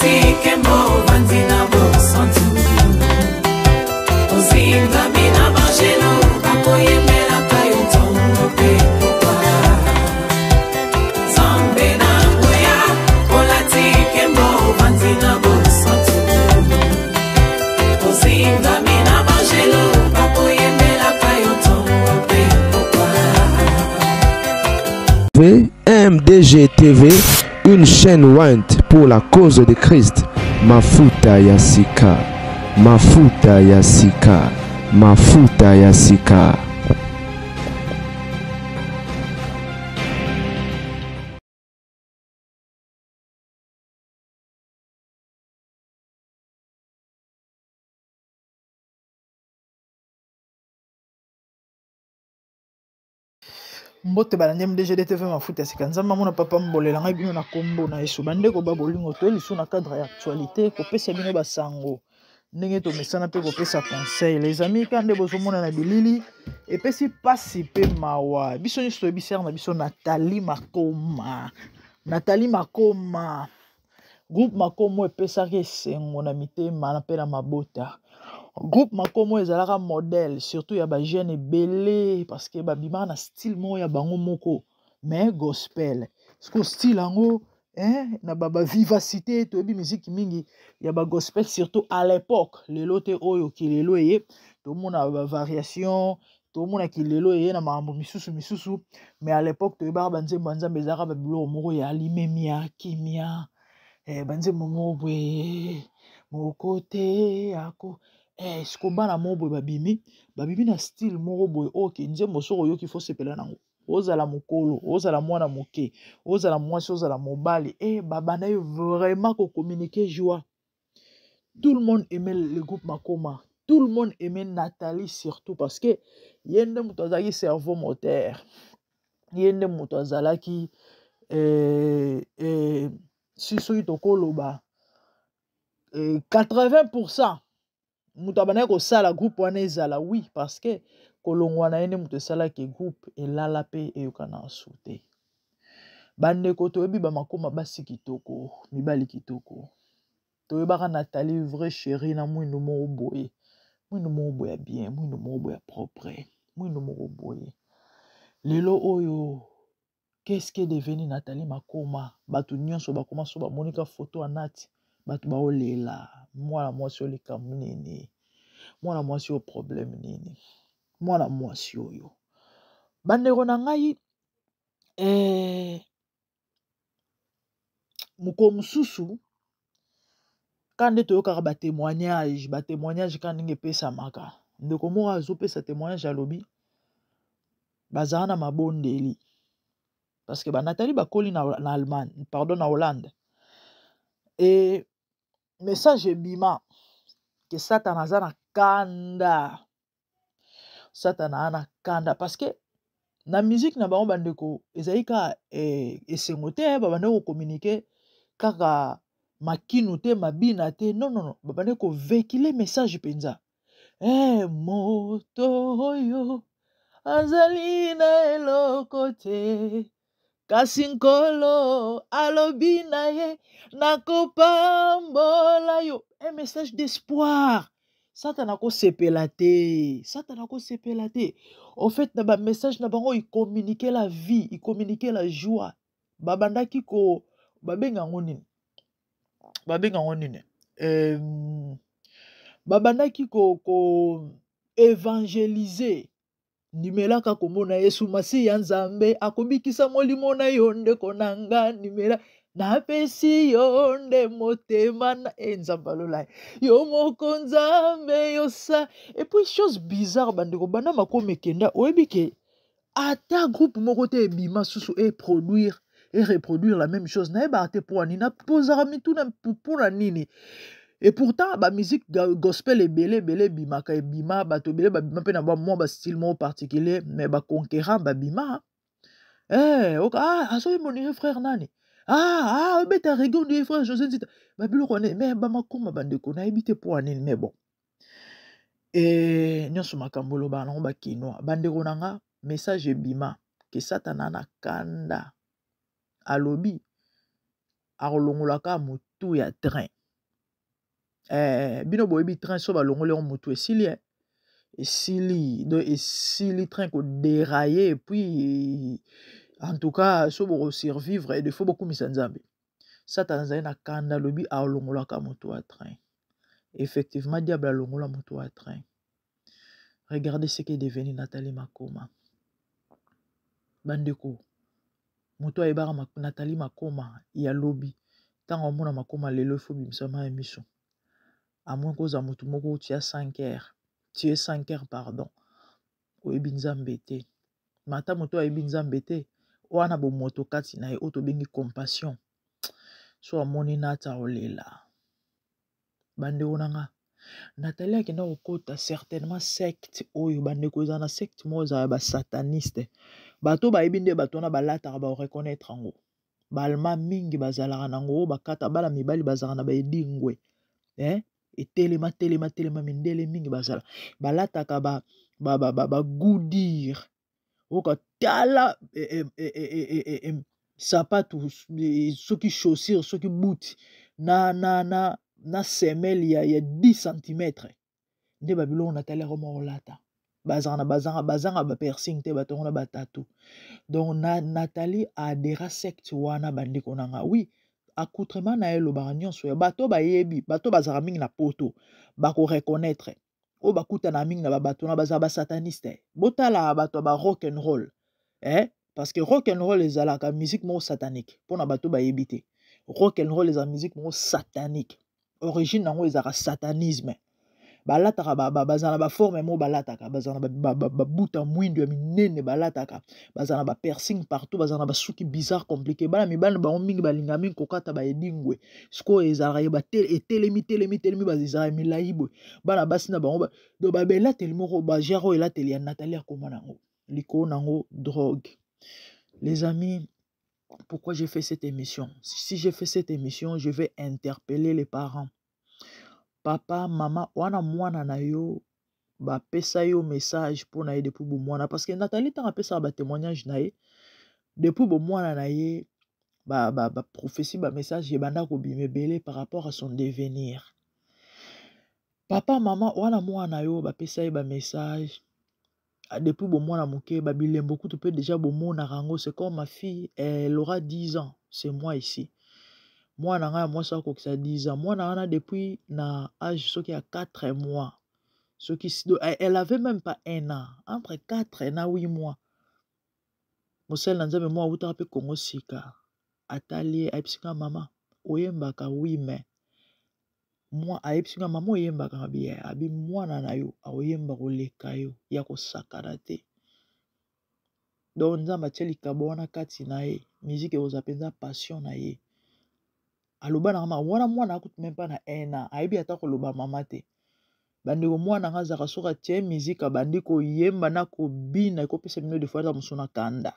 Olati kembo ovandi na bosantu ozingami na bangelo bakoyembelaka yo ntongo mpe pokwa Nzambe na nguya olati kembo ovandi na bosantu ozingami na bangelo bakoyembelaka yo ntongo mpe pokwa MDG TV, une chaîne ointe pour la cause de Christ. Mafuta ya sika, mafuta ya sika, mafuta ya sika. Mbote balandi MDGD TV mafuta ya sika nzambe amona papa mbolela ngai bino na kombo na Yesu bandeko ba bolingo toye lisusu na cadre ya actualité kopesa bino basango ndenge tomesana mpe kopesa conseil les amis ka nde bozomona na bilili epesi mpasi mpe mawa biso nyonso toyebi sere na biso Nathalie Makoma Nathalie Makoma Groupe Makomo epesaka esengo na mitema na mpe na mabota. Groupe Makomo ezalaka modèle surtout ya ba jeunes ebele parce que babimaka na style moko ya bango moko mais gospel. Sikoyo style yango hein, na ba, ba vivacité toyebi musique mingi ya ba gospel surtout à l'époque lelo te oyo kilelo eye tomona ba variation tomona kilelo eye na makambo misusu misusu mais à l'époque toyebaka banzembo ya nzambe ezalaka babiloko moko ya limemia kimia eh, banzembo moko boye moko te ako eh, siko bana moko boye babimi babimi na style moko boye oke oh, nzembo soki oyoki fo sepela nango ozala mokolo ozala mwana moke ozala mwasi ozala mobali e eh, babandaki vraiment kocommunique joie Tout le monde aimait le groupe Makoma. Tout le monde aimait Nathalie surtout parce que ye nde moto azalaki cerveau moteur. Ye nde moto azalaki eh, eh, si soki tokoloba eh, 80% moto abandaki kosala groupe wana ezala oui parce que kolongwa na ye nde moto esalaki groupe elala mpe eyokana su te. Bandeko toyebi ba makoma basi kitoko mibali kitoko toyebaka Nathalie vrai chérie na mwindu moko boye mwindu moko boye ya bien mwindu moko boye ya propre mwindu moko boye lelo oyo qu'est-ce qui est devenu Nathalie Makoma bato nyonso bakoma so bamonika foto ya Nati bato baolela mwana mwasi oyo likambo nini mwana mwasi oyo problème nini mwana mwasi oyo bandeko na ngai eh, mokolo mosusu kaka nde toyokaka batémoignage batémoignage kaka ndenge epesamaka ndeko moko azopesa témoignage alobi bazala na mabondeli parce que banatali bakoli na, na Allemagne pardon na Hollande e message ebima ke satana aza na kanda satana aza na kanda parce que na musique na bango bandeko ezali kaka eh, esengo te eh, babandaki kokommunike kaka makinu te mabina te non non non babandaki kovekile message mpenza eh, moto oyo azali na eloko te kasi nkolo alobi na ye nakopambola yo un message d'espoir satana akosepela te satana akosepela te au fait na bamessage na bango icommunique la vie icommunique la joie babandaki ko babenga yango nini babenga yango nini euh, babandaki ko, ko évangéliser Ndimelaka komona Yesu Masiya Nzambe akobikisa molimo na yo ndeko na nga ndimela napesi yo nde motema na e nzambe alola yo moko nzambe yosa et puis chose bizarre bandeko banda makomi ekenda oyebi ke ata groupe moko te ebima susu e produire et reproduire la même chose nayebaka te mpo nini napozaka mituna mpo na nini et pourtant bamusique gospel ebele ebele ebimaka ebima bato ebele babima mpe na mwa bastyle moko particulier mais baconquérant babima eh, ok, ah, azoyemba ondire frère nani ah, ah, obeta regue ondire frère josé nzita babiloko wana mais bamakoma bandeko nayebi te mpo ya nini mais bon e nyonso makambo olobaka nango bakinois bandeko na nga message ebima ke satana na kanda alobi akolongola kaka motu ya train. Eh, bino boyebi train so balongoli yango motu esili eh. Esili donc esili train koderaille et puis en tout cas so bokosurvivre et defo bokumisa Nzambe. Satana azali na kanda, alobi alongolaka moto ya train. Effectivement, diable alongola moto ya train. Regardez ce qui est devenu Nathalie Makoma. Bandeko, moto ayebaka Nathalie Makoma ya lobi, ntango amona Makoma lelo ifo bimisa mai ya miso. À moins kozala moto moko tu as 5 heures, tu es 5 heures pardon, oyebi Nzambe te. Mais ata moto ayebi Nzambe te, wana bomoto kati na ye oyo tobengi compassion. So amoni Nata olela. Bandeko na nga, Nathalie akenda kokota certainement secte oyo bandeko eza na secte moko ezala ba sataniste. Bato bayebi nde bato wana balataka ba reconnaître yango. Ba allemand mingi bazalaka nango oyo bakata bana mibali bazalaka na ba edingwe. Eh? Etelema telema telema mindele mingi bazala balataka ba ba ba ba, ba goodyear. Oka tala e, e, e, e, e, e, sapatu soki chaussure soki boot na na na na semelle ya 10 cm nde ba biloko Nathalie akoma kolata. Bazanga na bazanga bazanga ba piercing te bato na ba tattoo. Donc na Nathalie adhérera secte wana bandeko na nga. Oui, accoutrement na ye elobaka nyonso ya bato bayebi, bato bazalaka mingi na poto bako reconnaître. Oyo bakutana mingi na ba bato na bazala ba sataniste. Botala bato ya ba rock and roll. Eh? Parce que rock and roll ezalaka musique moko satanique pona bato bayebi te. Rock and roll ezalaka musique moko satanique. Origine nango ezalaka satanisme. Balataka bazala na ba forme moko balataka, bazala na ba buta mwindu ya minene balataka, bazala na ba piercing partout, bazala na ba suki bizarre compliqué. Bana mibali na bango mingi balinga mingi kokata ba edingwe. Sikoyo ezalaka ye ba etelemi, telemi, telemi, ba ezalaka milayi boye. Bana basi na bango donc ba belateli moko, ba genre oyo elateli ya Nathalie akoma nango. Likolo nango drogue. Les amis, pourquoi j'ai fait cette émission? Si j'ai fait cette émission, je vais interpeller les parents. Papa, maman, wana mwana na yo, ba pesa yo message pour na ye depuis bo mwana. Parce que Nathalie tanga pesa ba témoignage na ye depuis bo mwana na ye, ba, ba, ba prophétie, ba message ye banda ko bimebele par rapport à son devenir. Papa, maman, wana mwana yo, ba pesa ye ba message. Depuis bo mwana moke, ba bilembo kutu pe déjà bo mona rango. C'est comme ma fille, elle aura 10 ans, c'est moi ici. Mwana nga ya mwasi akokisa 10 ans. Mwana wana depuis na âge soki ya 4 mois. Soki si, do, elle avait même pas 1 an, entre 4 et 8 mois. Mosali na Nzambe mwa awutaka pe Congo sika. Atali ye, ayebisi nga mama, oyembaka oui mais moi ayebisi nga mama oyembaka nga bien, abi mwana na yo aoyemba koleka yo ya kosakana te. Donc Nzambe atie likabo wana kati na ye, musique ekozala mpenza passion na ye. Aloba na nga wana mwana akuti même pas na 1 an, ayebi ata koloba mama te. Bandeko mwana nga azalaka soki atie musique abandi koyemba na kobina ekopesa bino des fois ata mosu na kanda.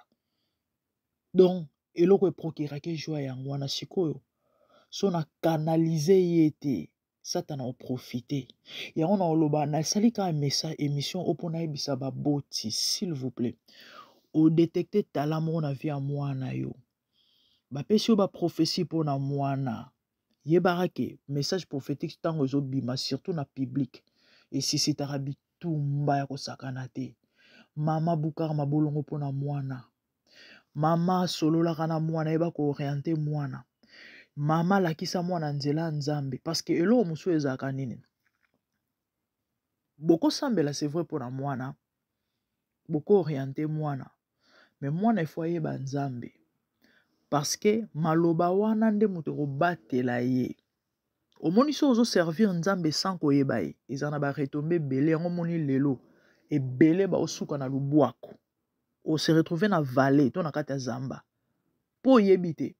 Donc eloko eprocuraki joie yango wana sikoyo so na canaliser ye te, Satana oprofite. Yango na oloba nasali kaka message émission oyo mpona yebisa baboti, s'il vous plaît, odetecte talent moko na vie ya mwana yo. Bapesi yo ba prophétie mpona mwana. Yebaka ke message prophétique ntango ezobima surtout na public esisitaka bitumba ya kosakana te. Mama bukaka mabolongo mpona mwana. Mama asololaka na mwana, yeba kooriente mwana. Mama alakisa mwana nzela ya Nzambe. Parce que eloko mosusu ezalaka nini? Bokosambela c'est vrai mpona mwana, boko oriente mwana, mais mwana il faut ayeba Nzambe. Parce que maloba wana nde moto ekobatela ye. Omoni so ozo servir Nzambe sans koyeba ye, eza na ba retombées ebele. Yango omoni lelo ebele baosuka na lubwaku. O se retrouver na vallée to na kati ya zamba po oyebi te.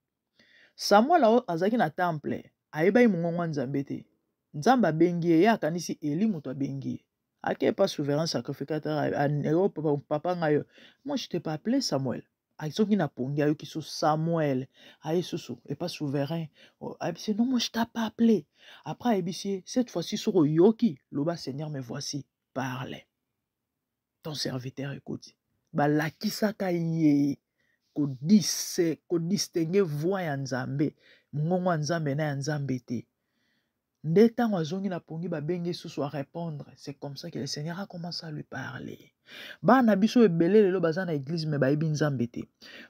Samuel azalaki na temple, ayebaki mongongo ya Nzambe te. Nzambe abengi ye, ye akanisi Eli moto abengi ye. Ake pa souverain sacrificateur, oh, papa, papa ngai yo. Moi je t'ai pas appelé Samuel. Soki na pongi ayoki so Samuel, aye susu epa souverain, oh, ayebisi non moi je t'ai pas appelé. Après ayebisi ye, cette fois-ci soko oyoki, loba Seigneur me voici, parle. Ton serviteur écoute. Balakisaka ye kodistingue voix ya Nzambe, mongongo ya Nzambe na ya Nzambe te. Nde ntango azongi na pongi, babengi susu a répondre. C'est comme ça que le Seigneur a commencé à lui parler. Bana biso ebele lelo baza na église, mais bayebi Nzambe te.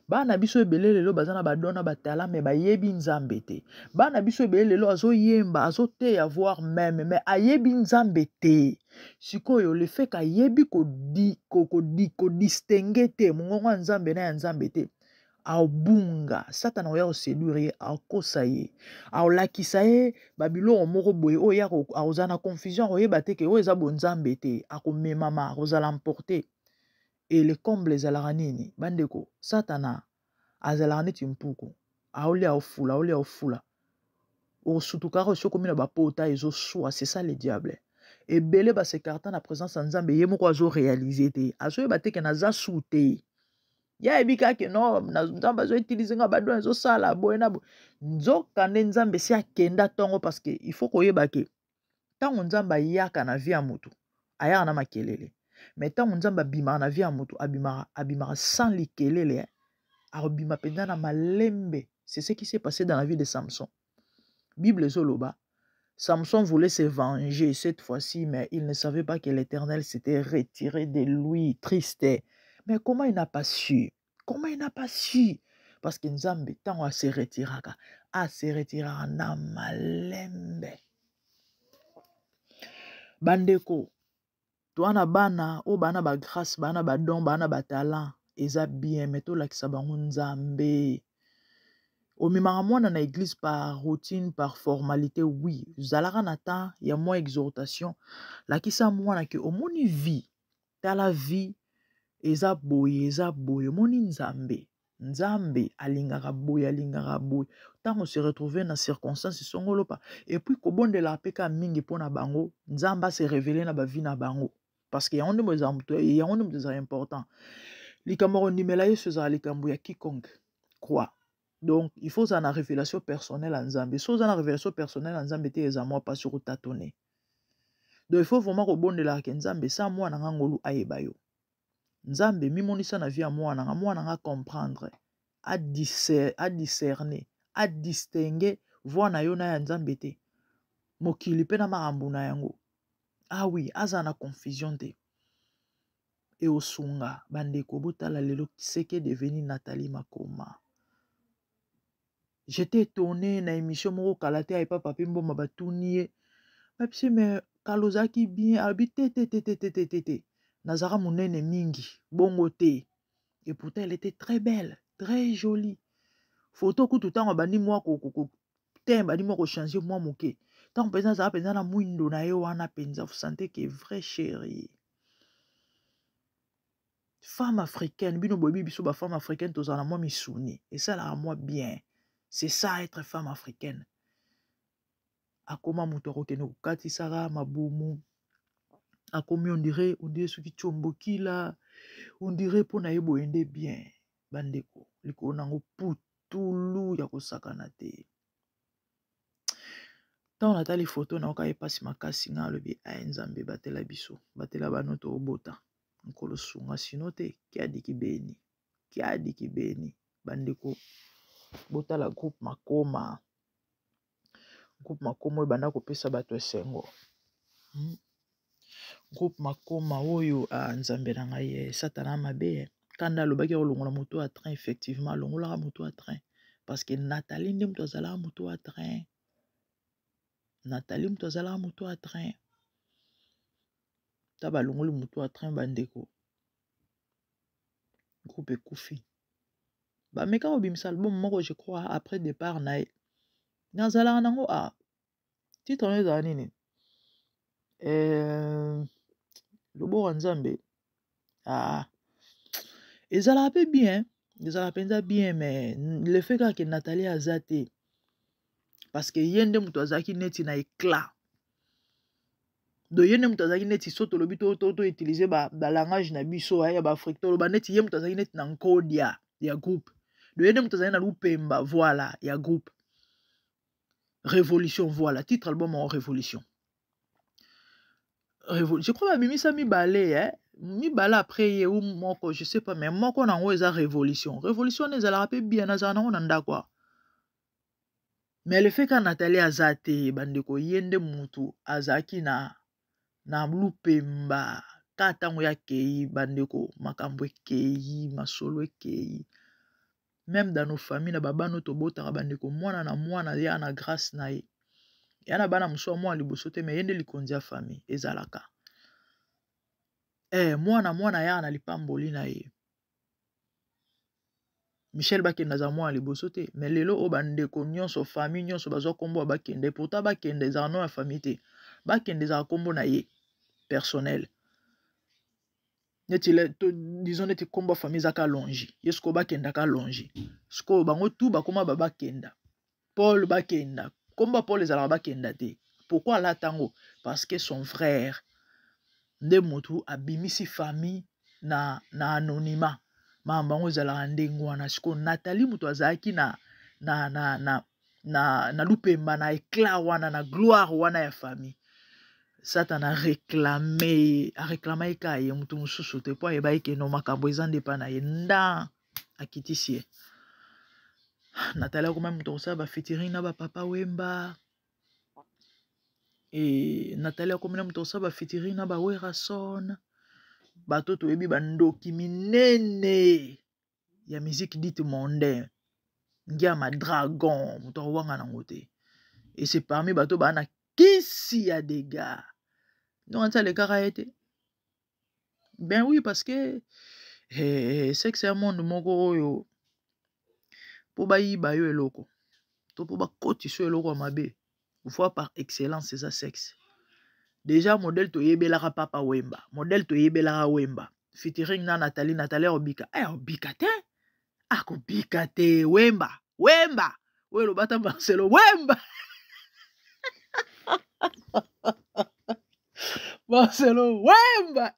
Bana biso ebele lelo baza na badon na batala, mais bayebi Nzambe te. Bana biso ebele lelo azoyemba, azoteya, voire même, mais ayebi Nzambe te. Sikoyo, le fait qu'ayebi kodistinguer te mongongo ya Nzambe na ya Nzambe te, abunga. Satana oya koséduire ye, akosa ye, aolakisa ye babiloko moko boye oyo ye akozala na confusion, akoyeba te ke oyo eza bonzambe te, akomemama, akozala emporté. Et le comble ezalaka nini, bandeko? Satana azalaka neti mpuku, aolia, aofula, aolia, aofula, osutukaka osi okomi na bapota ezoswa. C'est ça le diable. Ebele bas'écarter na présence ya Nzambe, ye moko azoréaliser te, azoyeba te ke naza su te. Ye ayebi kaka no Nzambe azoutiliser nga, badon ezosala boye na boye, nzoka nde Nzambe esi akenda ntongo. Parce que il faut koyeba ke ntango Nzambe ayaka na vie ya motu, ayaka na makelele, mais ntango Nzambe abimaka na vie ya motu, abimaka sans likelele, akobima mpenza na malembe. C'est ce qui s'est passé dans la vie de Samson. Bible ezoloba: Samson voulait se venger cette fois-ci, mais il ne savait pas que l'Éternel s'était retiré de lui. Triste. Mais comment il n'a pas su? Comment il n'a pas su? Parce que Nzambe, tant à se retirer, à se retirer na malembe. Bandeko, toa na bana, o bana ba grâce, bana ba don, bana ba talent, eza bien, mais tolakisa bango Nzambe. Omemaka mwana na église par routine, par formalité, oui. Zalaka na temps ya mwa exhortation, lakisa mwana ke omoni vie, tala vie eza boye, eza boye, omoni Nzambe, Nzambe alingaka boye, alingaka boye. Ntango se retrouve na circonstance songolo pa, et puis kobondela mpe ka mingi mpona bango, Nzambe ase révéler na bavie na bango, parce que yango nde moto yango nde moto ezala important. Likambo ya kondimela Yesu ezala likambo ya quiconque croit. Donc il faut ozala na révélation personnelle ya Nzambe. So oza na révélation personnelle ya Nzambe te, eza mwa mpasi kotâtonner. Donc il faut vraiment kobondelaka ke Nzambe esa mwana nga ngolu ayeba yo, Nzambe mimonisa na vie ya mwana nga, mwana nga comprendre, adiscerner, adistinguer voix na yo na ya Nzambe te, mokili mpe na makambo na yango. Ah oui, azala na confusion te, eosunga. Bandeko, botala lelo ce qu'est devenu Nathalie Makoma. J'étais étonné na émission moko kala te, ayepa Papi Mboma, batuni ye bapesi: "Mais kala ozalaki bien." Alobi: "Te, te, te, te, te, te, te, te, nazalaka monene mingi bongo te." Et pourtant elle était très belle, très jolie. Photo kutu, ntango abandi mwa te, bandi mwa kochanger mwa moke, ntango mpenza azala mpenza na mwindo na ye wana mpenza, vous sentez que vrai chérie, femme africaine. Bino boyebi biso bafemme africaine tozala na mwa misuni, esalaka mwa bien. C'est ça être femme africaine. Akoma moto akokende kokatisaka mabumu, akomi on dirait soki tiombokila, on dirait mpo na ye boye nde bien. Bandeko, likolo nango putulu ya kosakana te. Ntango natali foto, nayoka ye mpasi makasi. Nga alobi: "Aye Nzambe, batela biso, batela bano toobota, Nkolo sunga, sino te kiadi kibeni, kiadi kibeni." Bandeko, botala groupe Makoma. Groupe Makoma oyo ebanda kopesa bato esengo. Groupe Makoma oyo, ah, Nzambe na ngai, eh, Satana mabe, eh. Kanda alobaki akolongola moto ya train, effectivement alongolaka moto ya train, parce que Nathalie nde moto azalaka moto ya train. Nathalie moto azalaka moto ya train. Ta balongoli moto ya train, bandeko, groupe ekufi. Bameka kobimisa album moko, je crois, après départ na ye. Nazalaka nango, ah, titre wana ezala nini? Loboko ya Nzambe. Ah, ezalaka mpe bien, ezalaka mpenza bien, mais le fait kaka ke Nathalie aza te, parce que ye nde moto azalaki neti na éclat. Donc ye nde moto azalaki neti, so tolobi toutiliser balangage na biso ya baAfrique, toloba neti ye moto azalaki neti na nkodia ya groupe. Donc ye nde moto azalaki na lupemba, voilà, ya groupe. Révolution, voilà titre album en Révolution. Je crois babimisa mibale, eh? Mibale après ye ou moko, je sais pas, mais moko nango eza Révolution. Révolution wana ezalaka mpe bien, nazala nango na ndako. Mais le fait que Nathalie aza te, bandeko, ye nde mutu azalaki na lupemba ka ntango ya kei, bandeko, makambo ekei, masolo ekei. Même dans nos familles, na babano tobotaka, bandeko, mwana na mwana ya na grâce na ye. Ya na bana mosusu ya mwana liboso te, mais ye nde likonzi ya famille ezalaka. Mwana mwana ya na lipamboli na ye. Michel Bakenda aza mwana liboso te, mais lelo oyo bandeko nyonso, famille nyonso bazwa kombo ya Bakenda, et pourtant Bakenda ezala nom ya famille te. Bakenda ezala kombo na ye personnel. Neti le, to, disons neti kombo ya famille ezaka Longi. Ye sikoyo Bakenda ka Longi. Sikoyo bango tout bakoma ba Bakenda. Paul Bakenda. Kombo ya Paul ezalaka Bakenda te. Pourquoi alata yango? Parce que son frère nde motu abimisi famille na anonymat. Makambo yango ezalaka ndenge wana. Sikoyo Nathalie moto azalaki na lupemba, na éclat wana, na gloire wana ya famille. Satan a réclamé, a réclamé ka ye moto mosusu te, po ayebaki ke no makambo eza nde epa na ye. Nda akitisi ye. Nathalie akoma moto akosala ba featuring na ba Papa Wemba. Et Nathalie akomi na moto akosala ba featuring na ba Werrason. Bato toyebi ba ndoki minene ya musique dite mondaine. Ngiama dragon, moto akowanga nango te. Et c'est parmi bato ba na kisi ya dégâts. Donc anti alekaka ye te. Ben oui, parce que sexe ya monde moko oyo po bayiba yo eloko to po bakotisa yo eloko ya mabe, voie par excellence eza sexe. Déjà modèle toyebelaka Papa Wemba, modèle toyebelaka Wemba, featuring na Nathalie, Nathalie akobika. Akobika te. Akobika te. Wemba, Wemba. Oyo lobata Marcelo Wemba. Marcelo Wemba.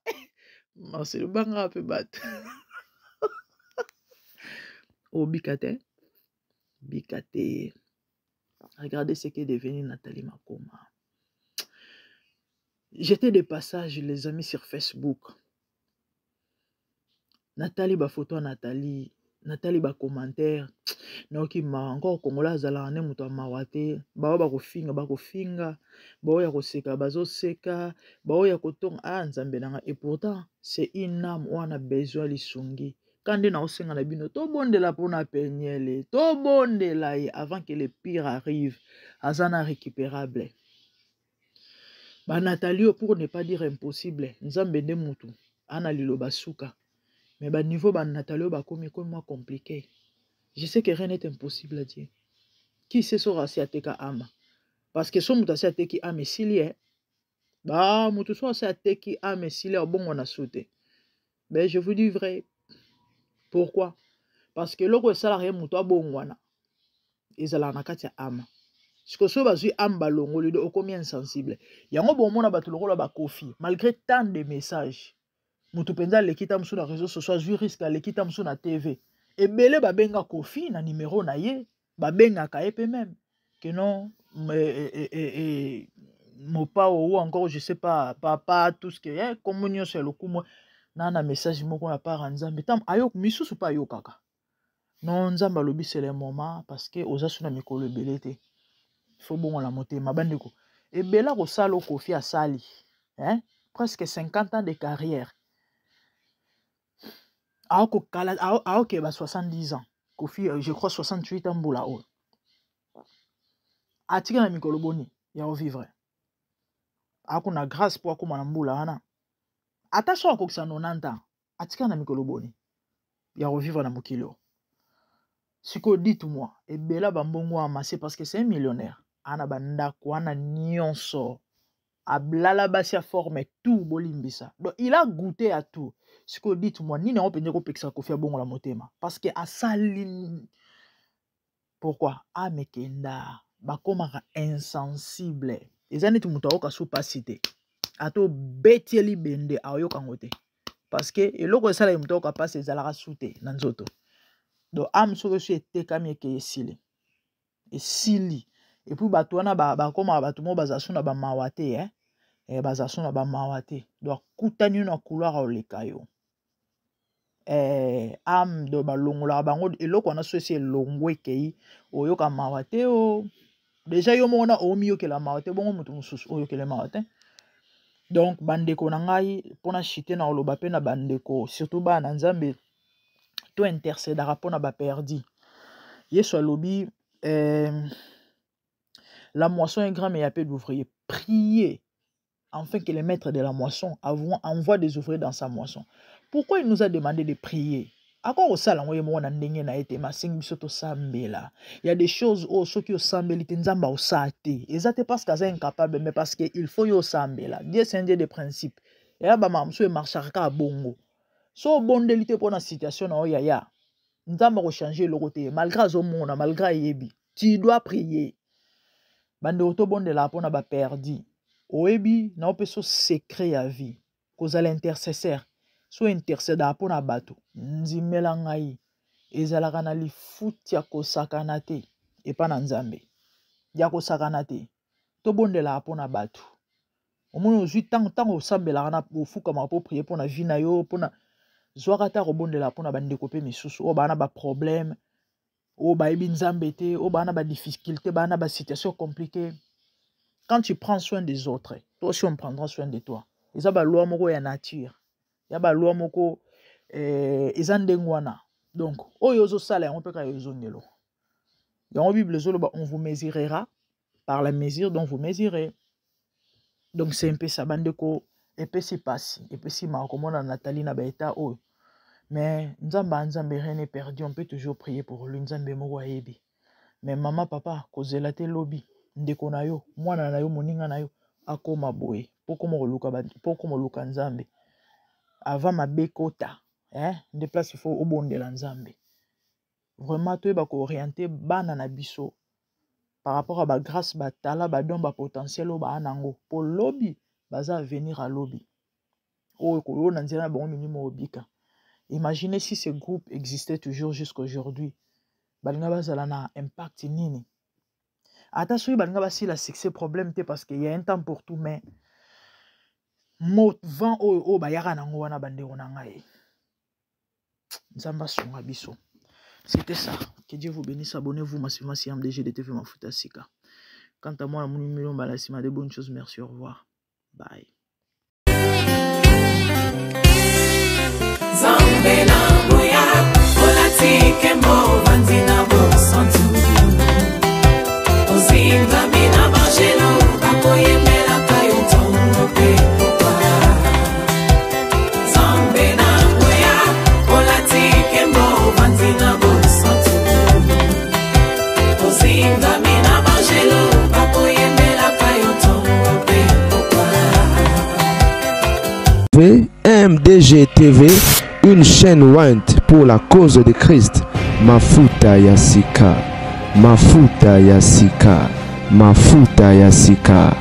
Marcelo banga pe bato. Obika te. Bika te. Regardez ce qu'est devenu Nathalie Makoma. J'étais de passage, les amis, sur Facebook. Nathalie ba photo Nathalie, Nathalie ba commentaire. Naoki mawa encore Congolais azalaka nde moto ya mawa te. Baoyo bakofinga, bakofinga. Baoyo ya koseka, bazoseka. Baoyo ya kotonga, ah, Nzambe na nga. Et pourtant, c'est une âme oyo ana besoin lisungi. Quand nde naosenga na bino, tobondela mpona Penielle, tobondela ye avant que le pire arrive. Aza na récupérable. Ba Nathalie oyo, pour ne pas dire impossible, Nzambe nde mutu ana liloba suka. Mais ba niveau ba Nathalie oyo bakomi komi mwa compliqué. Je sais que rien n'est impossible à Dieu. Qui sait soki asi ateka âme? Parce que so mutu asi ateki âme esili, eh? Ba mutu so asi ateki âme esili, abongo na su te. Mais je vous dis vrai. Pourquoi? Parce que eloko esalaka ye mutu abongwana ezalaka na kati ya âme. Sikoyo soki bazwi âme balongoli, do okomi insensible. Yango bomona bato lokola ba Koffi, malgré tant de messages, mutu mpenza aleki ta mosusu na réseaux sociaux, azwi risque aleki ta mosusu na TV. Ebele babenga Koffi na numéro na ye, babengaka ye pe même que non, mopao ou encore je sais pas, papa, tout ce que, kombo nyonso ya lokumu, na message moko ya part ya Nzambe. Tam, ayok, misusu pa ayokaka. Non, Nzambe alobi c'est le moment parce que oza su na mikolo ebele te. Faut bongola motema bandeko. Ebela kosala Koffi asali, hein? Presque 50 ans de carrière. Aoko kala, aoko ba 70 ans. Koffi, je crois 68 ans mbula oyo. Atika na mikolo boni ya vivre. Ako na grâce po akoma na mbula wana. Ata so akokisa 90 ans, atika na mikolo boni ya revivre na mokili oyo. Sikoyo dites-moi, ebela ba mbongo amassé parce que c'est un millionnaire. Ana ba ndako wana nyonso. Ablala basi ya forme tout bolimbisa. Donc il a goûté à tout. Sikoyo dites-moi, nini yango mpenza ekopekisa Koffi abongola motema? Parce que asali pourquoi? Amekenda bakomaka insensible. Eza neti moto ayoka so pasi te. Ata obeti ye libende ayoka yango te. Parce que eloko esalaka moto ayoka pasi ezalaka su te na nzoto. Donc âme soki esi etekami eke esili. Esili. Et puis bato wana bakomaka bato moko bazala su na ba mawa te, hein? Bazala su na ba mawa te. Donc akutani yo na couloir oleka yo. Âme do balongolaka bango eloko wana so esi elongwe ekei oyoka mawa te o. Deja yo moko na omiyokela mawa te, bongo moto mosusu oyokela mawa te. Donc bandeko na ngai, mpona chite na koloba mpe na bandeko, surtout bana na Nzambe, to intercédaka mpona baperdi. Yesu alobi la moisson est grande mais il y a peu d'ouvriers. Priez afin que le maître de la moisson envoie des ouvriers dans sa moisson. Pourquoi il nous a demandé de prier? Akwa kosala yango ye moko na ndenge na ye te, masengi biso tosambela. Il y a des choses oyo soki osambeli te, Nzambe aosala te. Eza te parce que aza incapable, mais parce que il faut yo osambela. Dieu, c'est un Dieu de principe. Eya bamama mosusu emarchaka kaka bongo. So obondeli te mpona situation na yo, yaya, Nzambe akochange eloko te, malgré azomona, malgré ayebi. Tu dois prier. Bandeko, tobondelaka mpona baperdi. Oyebi, naopesa secret ya vie, kozala intercesseur. So intercédaka mpona bato, ndimela ngai, ezalaka na lifuti ya kosakana te epa na Nzambe, ya kosakana te. Tobondelaka mpona bato. Omoni, ozwi ntango, ntango osambelaka na ofukamaka mpo prier mpona vie na yo, mpona zwaka ta kobondela mpona bandeko mpe misusu oyo baa na baproblème, oyo bayebi Nzambe te, oyo baa na badifficulté, baa na basituation compliquée. Quand tu prends soin des autres, toi aussi on prendra soin de toi. Eza baloi moko ya nature, ya baloi moko eza ndenge wana. Donc oyo ozosala yango mpe kaka ezongelo yango. Bible ezoloba: "On vous mesurera par la mesure dont vous mesurez." Donc c'est un peu ça, bandeko. Epesi pasi, epesi mawa komona Nathalie na baétat oyo, mais Nzambe a Nzambe, rien n'est perdu, on peut toujours prier pour lui. Nzambe moko ayebi. Mais mama, papa, kozela te lobi ndeko na yo, mwana na yo, moninga na yo akóma boye mpo koma oluka Nzambe. Avant mabe kota, eh? Nde place il faut obondela Nzambe. Vraiment, toyeba koorienter bana na biso par rapport à bagrâce, batala, badon, bapotentiel oyo baa nango, mpo lobi baza avenir. Alobi oyo oyo na nzela na bango milimo obika. Imaginez si ce groupe existait toujours jusqu'aujourd'hui, balinga bazala na impact nini? Ata soki balinga basila succès, problème te, parce que y a un temps pour tout. Mais mo vent oyo oyo bayaka nango wana, bandeko na ngai, Nzambe asunga biso. C'était ça, que Dieu vous bénisse. Abonnez-vous massivement si MDG de TV Mafuta Sika. Quant à moi, namoni million mbala nsima de bonnes choses. Merci, au revoir, bye. Nzambe na nguya, olati nkembo, ovandi na bosantu, ozingami na bangelo bakoyembelaka yo ntongo mpe pokwa. Nzambe na nguya, olati nkembo, ovandi na bosantu, ozingami na bangelo bakoyembelaka yo ntongo mpe pokwa. MDG TV, une chaîne ointe pour la cause de Christ. Mafuta ya sika, Mafuta ya sika, Mafuta ya sika.